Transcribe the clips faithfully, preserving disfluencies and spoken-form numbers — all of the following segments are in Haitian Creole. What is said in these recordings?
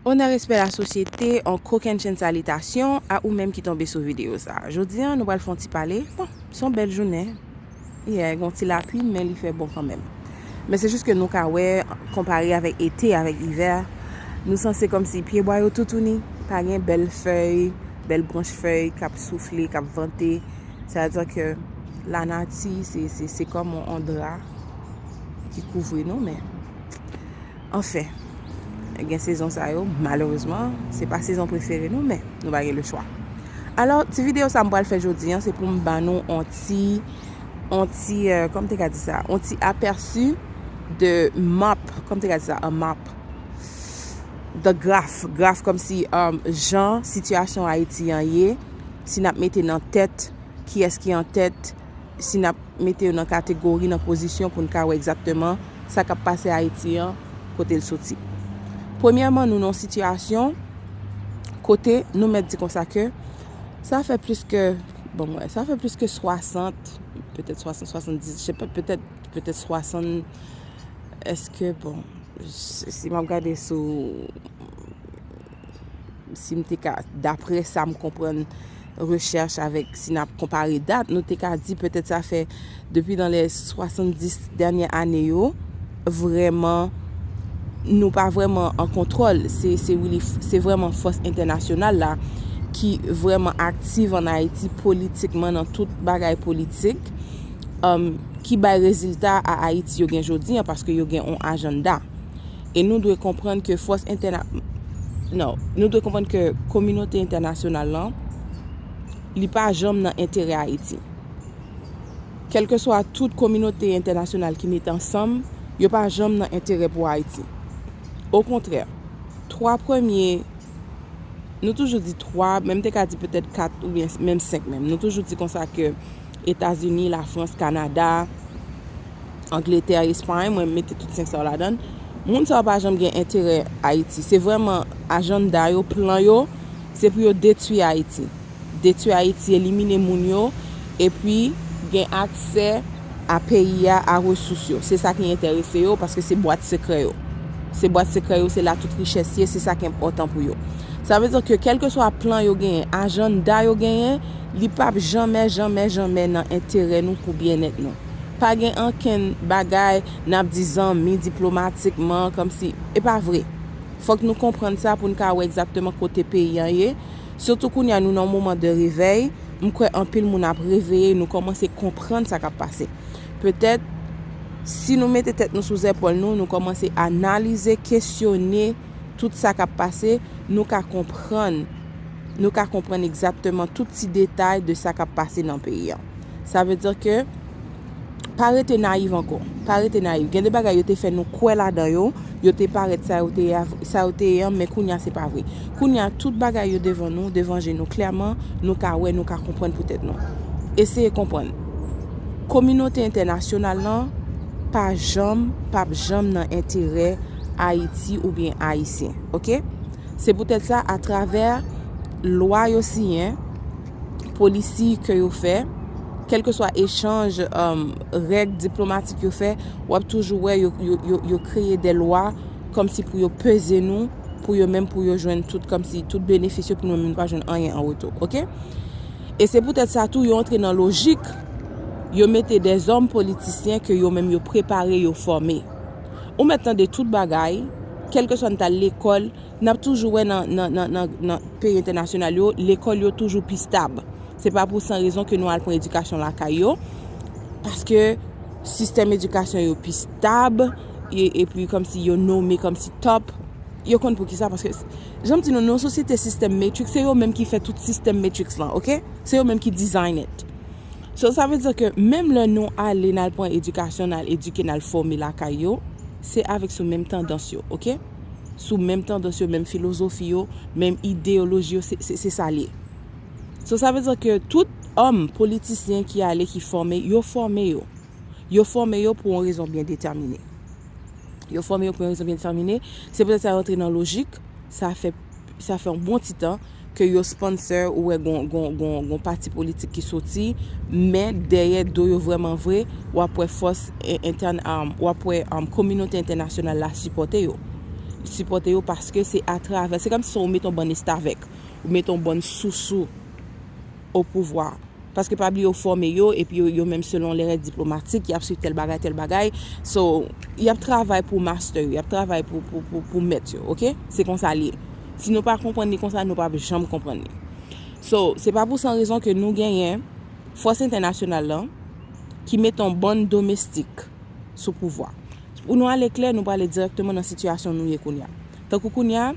Onè, respè, lasosyete, yon kokennchenn salitasyon a ou menm ki tonbe sou videyo sa. Jodi a, nou pral fè yon ti pale. Bon, se yon bèl jounen. Yeah, gen yon ti lapli, men li fè bon kanmenm. Men se jis ke nou ka wè, konpare avèk ete, avèk ivè, nou sanse kòmsi pyebwa yo toutouni. Pa gen bèl fèy, bèl branch fèy k ap soufle, k ap vante. Sa vle di ke lanati, se, se, se kòm yon, yon dra ki kouvri nou, men anfen, gen sezon sa yo, malerezman, se pa sezon prefere nou, men nou pa gen lechwa. Alò, ti videyo sa m pral fè jodi a, se pou m ba nou yon ti, yon ti, euh, kòman m te ka di sa? Yon ti apèsi de map, kòman m te ka di sa? A map. The graf, graf kòmsi, um, jan sitiyasyon Ayiti an ye, si n ap mete nan tèt, kiyès ki an tèt, si n ap mete yo nan kategori, nan pozisyon pou n ka wè egzakteman sa k ap pase Ayiti an, kote l soti. Premyèman, nou nan yon sitiyasyon kote nou mèt di konsa ke sa fè plis ke, bon, mwen, sa fè plis ke swasant, petèt swasant, swasanndis, je sais pas, petèt, petèt swasann, èske, bon, si, si m ap gade sou, si m te ka, daprè sa m konprann rechèch avèk, si n ap konpare dat, nou te ka di petèt sa fè depi dans les soixante-dix dènyè ane yo, vrèman, nou pa vrèman an kontwòl. Se, se really, se vrèman fòs entènasyonal la ki vrèman aktif ann Ayiti politikman, nan tout bagay politik, um, ki bay rezilta a Ayiti yo gen jodi a, paske yo gen yon ajanda. E nou dwe konprann ke fòs entèna-, non, nou dwe konprann ke kominote entènasyonal lan, li pa janm nan enterè Ayiti. Kèlkeswa tout kominote entènasyonal ki mete ansanm, yo pa janm nan enterè pou Ayiti. Okontrè, twa premye, nou toujou di twa, men m te ka di petèt kat oubyen menm senk menm. Nou toujou di konsa ke Etazini, Lafrans, Kanada, Angletè, Espay, mwen mete tout senk sa yo ladan l. Moun sa yo pa janm gen enterè Ayiti. Se vrèman ajanda yo, plan yo, se pou yo detwi Ayiti. Detwi Ayiti, elimine moun yo, epi gen aksè a peyi a, a resous yo. Se sa ki enterese yo, paske se bwat sekrè yo. Se bwat sekrè yo, se la tout richès ye, se sa ki enpòtan pou yo. Sa vle di ke kèlkeswa plan yo genyen, ajanda yo genyen, li p ap janmè, janmè, janmè nan enterè nou pou byennèt nou. Pa gen ankenn bagay n ap di zanmi diplomatikman, kòmsi, e pa vre. Fòk nou konprann sa pou n ka wè egzakteman kote peyi an ye. Sitou kounye a nou nan yon moman de revèy, m kwè anpil moun ap reveye, nou kòmanse konprann sa k ap pase. Petèt, si nou mete tèt nou sou zèpòl nou, nou kòmanse analize, kesyone tout sa k ap pase, nou ka konprann, nou ka konprann egzakteman tout ti detay de sa k ap pase nan peyi an. Sa vle di ke pa rete nayiv ankò, pa rete nayiv. Gen de bagay yo te fè nou kwè ladan yo, yo te parèt sa yo te ye a, sa yo te ye an, men kounye a se pa vre. Kounye a tout bagay yo devan nou, devan je nou klèman, nou ka wè, nou ka konprann pou tèt nou. Eseye konprann. Kominote entènasyonal lan pa janm, p ap janm nan enterè Ayiti oubyen Ayisyen, oke? Se poutèt sa, atravè lwa yo siyen, polisi ke yo fè, kèlkeswa echanj, um, règ diplomatik yo fè, w ap toujou wè yo, yo, yo, yo kreye de lwa kòmsi pou yo peze nou, pou yo menm, pou yo jwenn tout, kòmsi tout benefis yo, pou nou menm nou pa jwenn anyen an retou, oke? E se poutèt sa tou, yo antre nan lojik, yo mete de zòm politisyen ke yo menm yo prepare, yo fòme. Ou mèt tande tout bagay, kèlkeswa n t al lekòl, n ap toujou wè nan, nan, nan, nan, nan peyi entènasyonal yo, lekòl yo toujou pi stab. Se pa pou san rezon ke nou al pran edikasyon lakay yo, paske sistèm edikasyon yo pi stab, e, epi kòmsi yo nome kòmsi top. Yo konn poukisa, paske, jan m di nou, nan yon sosyete sistèm Matrix, se yo menm ki fè tout sistèm Matrix lan, oke? Se yo menm ki design it. So, sa vle di ke menm lè nou ale, n al pran edikasyon, n al edike, n al fòme lakay yo, se avèk sou menm tandans yo, oke? Sou menm tandans yo, menm filozofi yo, menm ideyoloji yo, se, se, se sa l ye. So, sa vle di ke tout òm politisyen ki ale, ki fòme, yo fòme yo. Yo fòme yo pou yon rezon byen detèmine. Yo fòme yo pou yon rezon byen detèmine. Se poutèt sa yo antre nan lojik. Sa fè, sa fè yon bon ti tan ke yo sponsor ou wè gon, gon, gon, gon pati politik ki soti, men dèyè do yo vrèman vre, w ap wè fòs en-, entèn, um, w ap wè, um, kominote entènasyonal la sipòte yo. sipòte yo, paske se atravè, se kòmsi se ou mete yon bann estavèk, ou mete yon bann sousou o pouvwa. Paske pa bliye yo fòme yo, epi yo, yo menm selon lè règ diplomatik, y ap swiv tèl bagay, tèl bagay. So, y ap travay pou master yo, y ap travay pou, pou, pou, pou mèt yo, oke? Se konsa l ye. Si nou pa konprann li konsa, nou p ap janm konprann li. So, se pa pou san rezon ke nou genyen fòs entènasyonal lan ki mete yon bann domestik sou pouvwa. Pou nou ale klè, nou prale dirèkteman nan sitiyasyon nou ye kounye a. Tankou kounye a,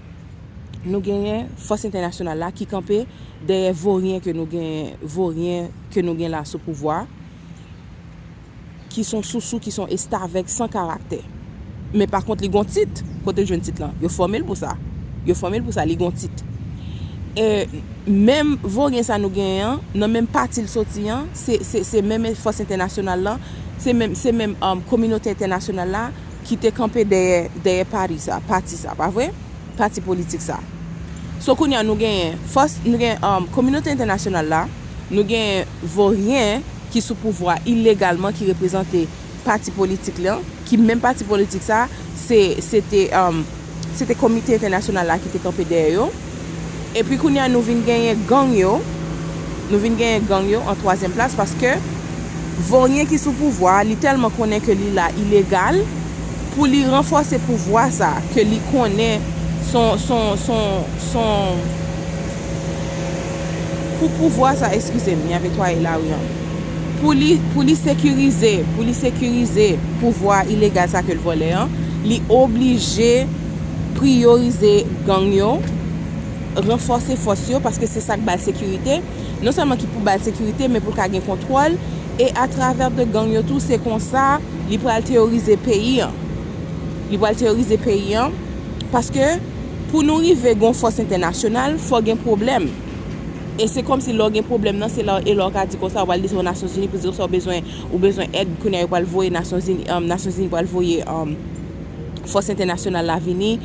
nou genyen fòs entènasyonal la ki kanpe dèyè voryen ke nou genyen, voryen ke nou gen la sou pouvwa, ki son sousou, ki son estavèk san karaktè. Men pa kont li gon tit, kote l jwenn tit lan? Yo fòme l pou sa. Yo fòme l pou sa, li gon tit. E menm voryen sa nou genyen an, nan menm pati l soti an, se, se, se menm fòs entènasyonal lan, se menm, se menm um, kominote entènasyonal la ki te kanpe dèyè, dèyè pati sa, pati sa, pa vre? Pati politik sa. So kounye a nou genyen fòs, nou gen um, kominote entènasyonal la, nou gen voryen ki sou pouvwa ilegalman, ki reprezante pati politik lan, ki menm pati politik sa, se, se te, um, se te komite entènasyonal la ki te kanpe dèyè yo. Epi kounye a nou vin genyen gang yo, nou vin genyen gang yo an twazyèm plas, paske voryen ki sou pouvwa, li tèlman konnen ke li la ilegal, pou li ranfòse pouvwa sa, ke li konnen son, son, son, son, pou pouvwa sa, eskize m, y a netwaye lari an. Pou li, pou li sekirize, pou li sekirize pouvwa ilegal sa ke l vòlè an, li oblije priyorize gang yo, ranfòse fòs yo, paske se sa k ba l sekirite. Non sèlman ki pou ba l sekirite, men pou l ka gen kontwòl. E atravè de gang yo tou, se konsa li pral teyorize peyi an. Li pral teyorize peyi an, paske pou nou rive gon fòs entènasyonal, fò gen pwoblèm. E se kòmsi lè w gen pwoblèm nan, se la, e lè w ka di konsa, w pral desann Nasyonzini pou di konsa w bezwen, ou bezwen èd, kounye a yo pral voye Nasyonzini, um, Nasyonzini pral voye um, fòs entènasyonal la vini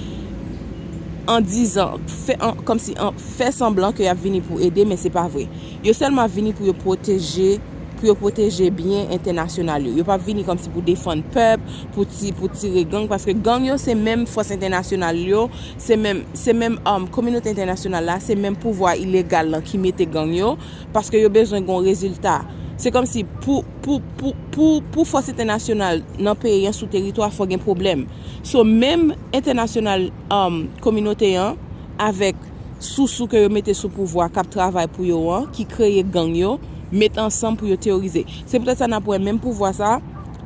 an dizan, fè, an, kòmsi an, fè sanblan ke y ap vini pou ede, men se pa vre. Yo sèlman ap vini pou yo pwoteje, pou yo pwoteje byen entènasyonal yo. Yo p ap vini kòmsi pou defann pèp, pou ti, pou tire gang, paske gang yo se menm fòs entènasyonal yo, se menm, se menm um, kominote entènasyonal la, se menm pouvwa ilegal lan ki mete gang yo, paske yo bezwen gon rezilta. Se kòmsi pou, pou, pou, pou, pou fòs entènasyonal nan peyi an sou teritwa, fò gen pwoblèm. So, menm entènasyonal um, kominote an, avèk sousou ke yo mete sou pouvwa k ap travay pou yo an, ki kreye gang yo, met ansanm pou yo teyorize. Se poutèt sa n ap wè menm pouvwa sa,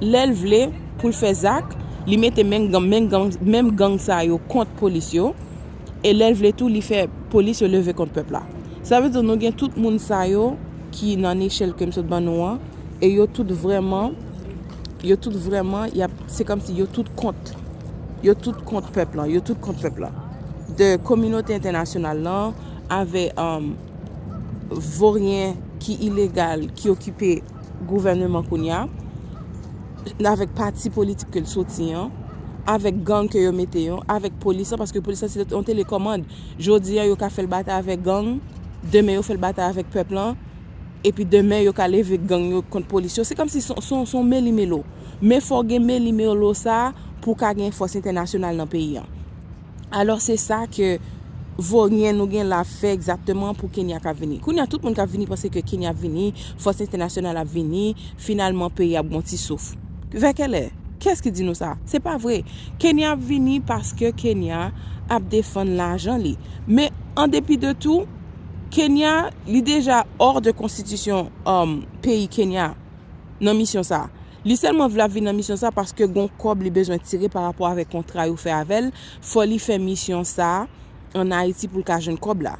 lè l vle pou l fè zak, li mete menm gang, menm gang, menm gang sa yo kont polis yo, e lè l vle tou, li fè polis yo leve kont pèp la. Sa vle di nou gen tout moun sa yo ki nan nechèl ke m sot ban nou an, e yo tout vrèman, yo tout vrèman, y ap, se kòmsi yo tout kont, yo tout kont pèp lan, yo tout kont pèp lan. De kominote entènasyonal lan, avè um, voryen ki ilegal, ki okipe gouvèneman kounye a, avèk pati politik ke l soti an, avèk gang ke yo mete yo, avèk polis lan, paske polis lan se yon telekòmand. Jodi a, yo ka fè l batay avèk gang, demen yo fè l batay avèk pèp lan, epi demen yo ka leve gang yo kont polis yo. Se kòmsi se yon, se yon, se yon melimelo. Men fò gen melimelo sa pou ka gen fòs entènasyonal nan peyi an. Alò se sa ke voryen nou gen la fè egzakteman pou Kenya k ap vini. Kounye a tout moun k ap vini panse ke Kenya ap vini, fòs entènasyonal ap vini, finalman peyi ap gon ti souf. Vè kèlè? Kiyès ki di nou sa? Se pa vre. Kenya ap vini paske Kenya ap defann lajan li. Men an depi de tou, Kenya, li deja hors de konstitisyon um, peyi Kenya nan misyon sa. Li sèlman vle ap vin nan misyon sa paske gon kòb li bezwen tire pa rapò avèk kontra yo fè avè l. Fò li fè misyon sa ann Ayiti pou l ka jwenn kòb la.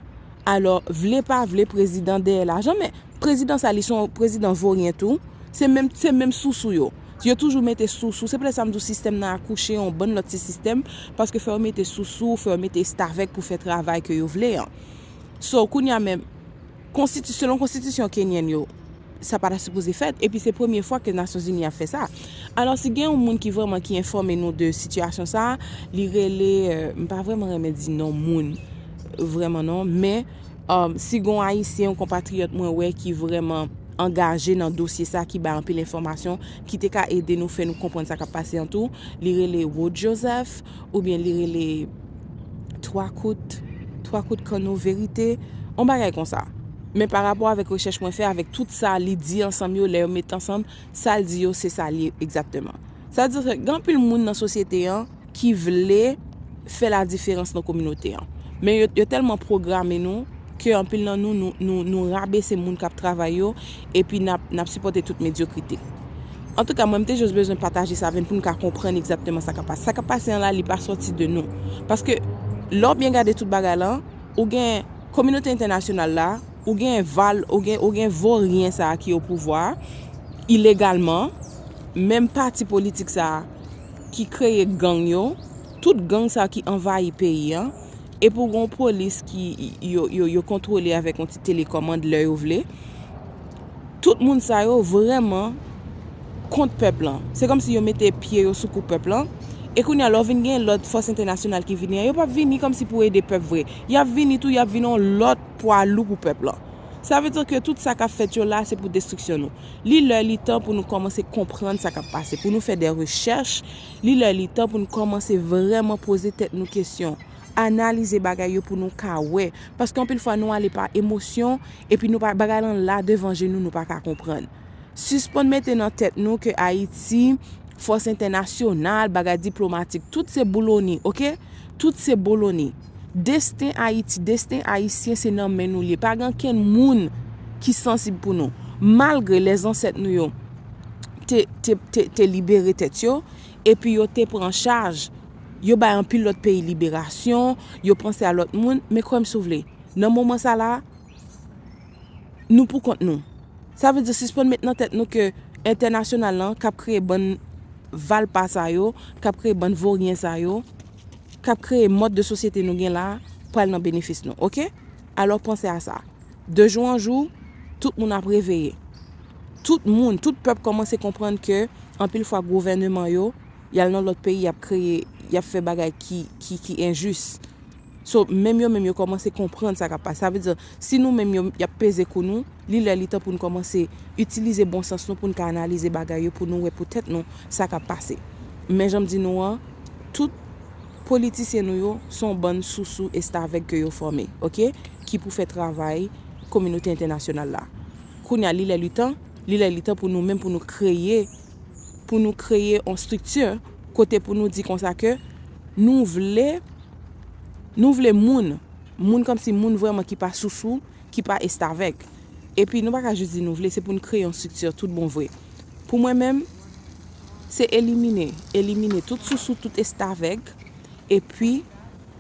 Alò, vle pa vle, prezidan dèyè lajan, men prezidan sa, li se yon prezidan voryen tou. Se menm, se menm sousou yo. Yo toujou mete sousou. Se poutèt sa m di w sistèm nan akouche yon bann lòt ti sistèm, paske fò yo mete sousou, fò yo mete estavèk pou fè travay ke yo vle an. So, kounye a menm, konstiti-, selon konstitisyon kenyèn yo, sa pa ta sipoze fèt, epi se premye fwa ke Nasyonzini ap fè sa. Alò, si gen yon moun ki vrèman ki enfòme nou de sitiyasyon sa, li rele, euh, m pa vrèman renmen di non moun, vrèman non, men, um, si gen yon Ayisyen, yon konpatriyòt mwen wè ki vrèman angaje nan dosye sa, ki bay anpil enfòmasyon, ki te ka ede nou, fè nou konprann sa k ap pase an tou, li rele Wood Joseph, oubyen li rele twa kout, twa kout kanno verite, yon bagay konsa. Men pa rapò avèk rechèch mwen fè, avèk tout sa li di ansanm yo, lè yo met ansanm, sa l di yo, se sa l ye egzakteman. Sa vle di ke gen anpil moun nan sosyete an ki vle fè la diferans nan kominote an. Men yo, yo tèlman pwograme nou ke anpil nan nou, nou, nou, nou rabese moun k ap travay yo, epi n ap, n ap sipòte tout medyokrite. Antouka, mwen, m te jis bezwen pataje sa avè n pou n ka konprann egzakteman sa k ap pase. Sa k ap pase an la, li pa sòti de nou. Paske, lè w byen gade tout bagay la, ou gen kominote entènasyonal la, ou gen val, ou gen, ou gen voryen sa a ki o pouvwa, ilegalman, menm pati politik sa a ki kreye gang yo, tout gang sa a ki anvayi peyi an, epi w gen yon polis ki yo, yo, yo kontwole avèk yon ti telekòmand lè yo vle. Tout moun sa yo vrèman kont pèp lan. Se kòmsi yo mete pye yo sou kou pèp lan. E kounye a, lè w vin gen lòt fòs entènasyonal ki vini an, yo p ap vini kòmsi pou ede pèp vre. Y ap vini tou, y ap vin yon lòt pwa lou pou pèp lan. Sa vle di ke tout sa k ap fèt yo la, se pou destriksyon nou. Li lè, li tan pou nou kòmanse konprann sa k ap pase, pou nou fè de rechèch. Li lè, li tan pou nou kòmanse vrèman poze tèt nou kesyon, analize bagay yo pou nou ka wè. Paske anpil fwa, nou ale pa emosyon, epi nou pa, bagay lan la devan je nou, nou pa ka konprann. Sispann mete nan tèt nou ke Ayiti, fòs entènasyonal, bagay diplomatik, tout se bouloni, oke? Tout se boloni. Desten Ayiti, desten ayisyen se nan men nou l ye. Pa gen okenn moun ki sansib pou nou. Malgre lè zansèt nou yo te, te, te, te libere tèt yo, epi yo te pran chaj, yo bay anpil lòt peyi liberasyon, yo panse a lòt moun, men kwè m si w vle, nan moman sa la, nou pou kont nou. Sa vle di sispann met nan tèt nou ke entènasyonal lan k ap kreye bann valpa sa yo, k ap kreye bann voryen sa yo, k ap kreye mòd de sosyete nou gen la, pral nan benefis nou, oke? Alò panse a sa. De jou an jou, tout moun ap reveye. Tout moun, tout pèp kòmanse konprann ke anpil fwa gouvèneman yo, y al nan lòt peyi, y ap kreye, y ap fè bagay ki, ki, ki enjis. So, menm yo menm yo kòmanse konprann sa k ap pase. Sa vle di, si nou menm yo, y ap peze kou nou, li lè li tan pou nou kòmanse itilize bon sans nou pou n ka analize bagay yo, pou nou wè pou tèt nou sa k ap pase. Men jan m di nou an, tout politisyen nou yo se yon bann sousou estavèg ke yo fòme, oke? Ki pou fè travay kominote entènasyonal la. Kounye a, li lè li tan, li lè li tan pou nou menm, pou nou kreye, pou nou kreye yon estrikti kote pou nou di konsa ke nou vle, nou vle moun, moun kòmsi moun vrèman ki pa sousou, ki pa estavèg. Epi nou pa ka jis di nou vle, se pou n kreye yon estrikti tout bon vre. Pou mwen menm, se elimine, elimine tout sousou, tout estavèg, epi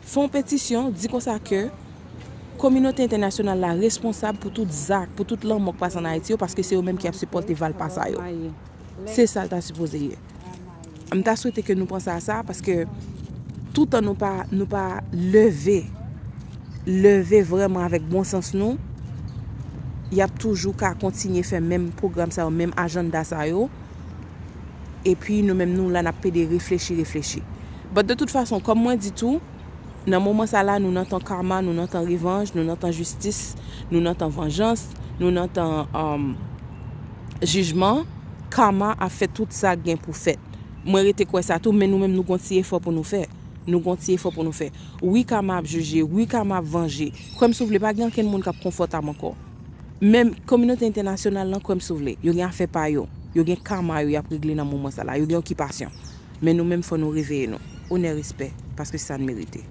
fè yon petisyon, di konsa ke kominote entènasyonal la responsab pou tout zak, pou tout lanmò k pase ann Ayiti yo, paske se yo menm ki ap sipòte valpa sa yo. Se sa l ta sipoze ye. M ta swete ke nou panse a sa, paske toutan nou pa, nou pa leve, leve vrèman avèk bon sans nou, y ap toujou ka kontinye fè menm pwogram sa yo, menm ajanda sa yo. Epi nou menm nou la n ap pede reflechi, reflechi. But de tout fason, kòm mwen di tou, nan moman sa la, nou nan tan kama, nou nan tan revanj, nou nan tan jistis, nou nan tan vanjans, nou nan tan, um, jijman. Kama ap fè tout sa k gen pou fèt. Mwen rete kwè sa tou, men nou menm nou gon ti efò pou nou fè. Nou gon ti efò pou nou fè. Wi, kama ap jije, wi, kama ap vanje. Kwè m si w vle, pa gen okenn moun k ap konfòtab ankò. Menm kominote entènasyonal lan, kwè m si w vle, yo gen afè pa yo. Yo gen kama yo y ap regle nan moman sa la. Yo gen okipasyon. Men nou menm, fò nou reveye nou. Onè, respè, paske se sa n merite.